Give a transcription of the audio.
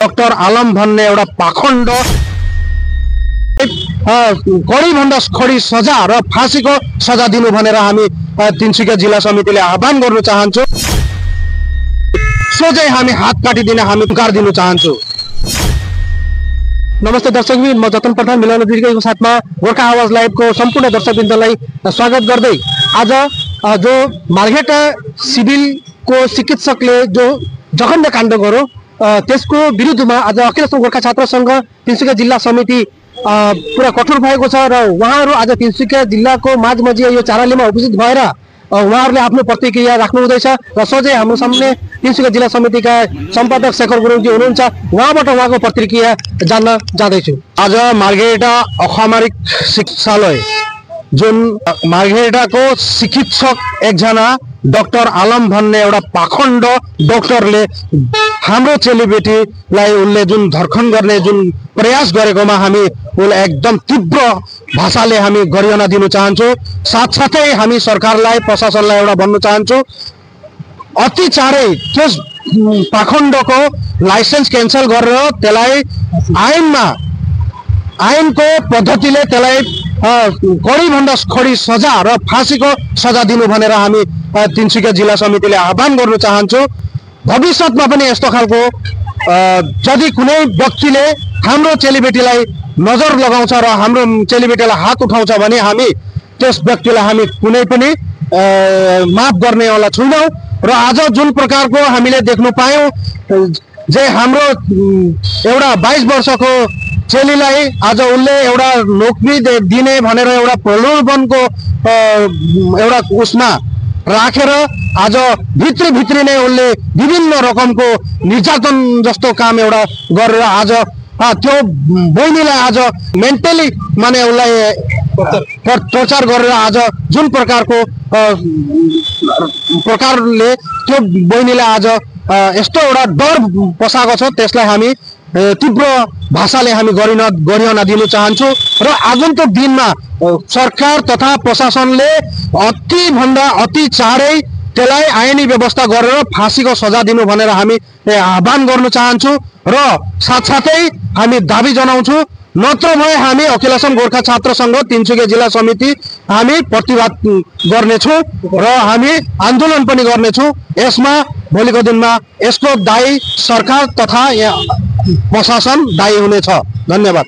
Doctor आलम भन्ने एउटा पाखण्ड कडी भन्दा कडी सजा र फाँसीको सजा दिनु भनेर हामी तिनसुकिया जिल्ला समितिले आह्वान गर्न चाहन्छौँ। सोझै हामी हात काटिदिन हामी पुकार दिन चाहन्छौँ। नमस्ते दर्शकबिन, म जतन प्रधान मिलन दिदीको साथमा गोर्खा आवाज लाइभको सम्पूर्ण दर्शकबिन्दलाई स्वागत गर्दै आज जो मार्घेट सिभिलको चिकित्सकले जो जघन्य काण्ड गर्यो त्यसको विरुद्धमा आज अखिल असम गोर्खा छात्र संघ तिनसुकिया जिल्ला समिति पुरा कठोर भएको छ र उहाँहरू आज तिनसुकिया जिल्लाको माझमझिया यो चारालीमा उपस्थित भएर उहाँहरूले आफ्नो प्रतिक्रिया राख्नु हुँदैछ र सोझै हाम्रो सामने तिनसुकिया जिल्ला समितिका सम्पादक शेखर गुरुङजी हुनुहुन्छ, उहाँबाट उहाँको प्रतिक्रिया जान्न जाँदैछु। आज मार्घेटा असामरिक चिकित्सालय जुन मार्घेटाको चिकित्सक एकजना डाक्टर आलम भन्ने एउटा पाखण्ड डाक्टरले हाम्रो चेलीबेटीलाई उनले जुन धर्खन गर्ने जुन प्रयास गरेकोमा हामी उसलाई एकदम तीव्र भाषाले हामी गरिहना दिन चाहन्छौँ। साथसाथै हामी सरकारलाई प्रशासनलाई एउटा भन्न चाहन्छौँ, अति चाँडै त्यस पाखण्डको लाइसेन्स क्यान्सल गरेर त्यसलाई आइनको पद्धतिले त्यसलाई कडी भन्दा कडी सजा र फाँसीको सजा दिनु भनेर हामी तिनसुकिया जिल्ला समितिले आह्वान गर्न चाहन्छौँ। भविष्यमा पनि यस्तो खालको यदि कुनै व्यक्तिले हाम्रो चेलीबेटीलाई नजर लगाउँछ र हाम्रो चेलीबेटीलाई हात उठाउँछ भने हामी त्यस व्यक्तिलाई हामी कुनै पनि माफ गर्नेवाला छैनौँ। र आज जुन प्रकारको हामीले देख्नु पायौँ जे हाम्रो एउटा 22 वर्षको चेलीलाई आज उसले एउटा नोकरी दिने भनेर एउटा प्रलोभनको एउटा उसमा राखेर आज भित्री नै उसले विभिन्न रकमको निर्यातन जस्तो काम एउटा गरेर आज त्यो बहिनीलाई आज मेन्टली माने उसलाई टर्चर गरेर आज जुन प्रकारले त्यो बहिनीलाई आज यस्तो एउटा डर पसाएको छ त्यसलाई हामी तीव्र भाषाले हामी गरिहन दिन चाहन्छौँ। र आगन्तुक दिनमा सरकार तथा प्रशासनले अति चाँडै त्यसलाई आइनी व्यवस्था गरेर फाँसीको सजा दिनु भनेर हामी आह्वान गर्न चाहन्छौँ। र साथसाथै हामी दाबी जनाउँछौँ, नत्र भए हामी अखिल असम गोर्खा छात्र संघ तिनसुकिया जिल्ला समिति हामी प्रतिवाद गर्नेछौँ र हामी आन्दोलन पनि गर्नेछौँ। यसमा भोलिको दिनमा यसको दायी सरकार तथा प्रशासन दायी हुनेछ। धन्यवाद।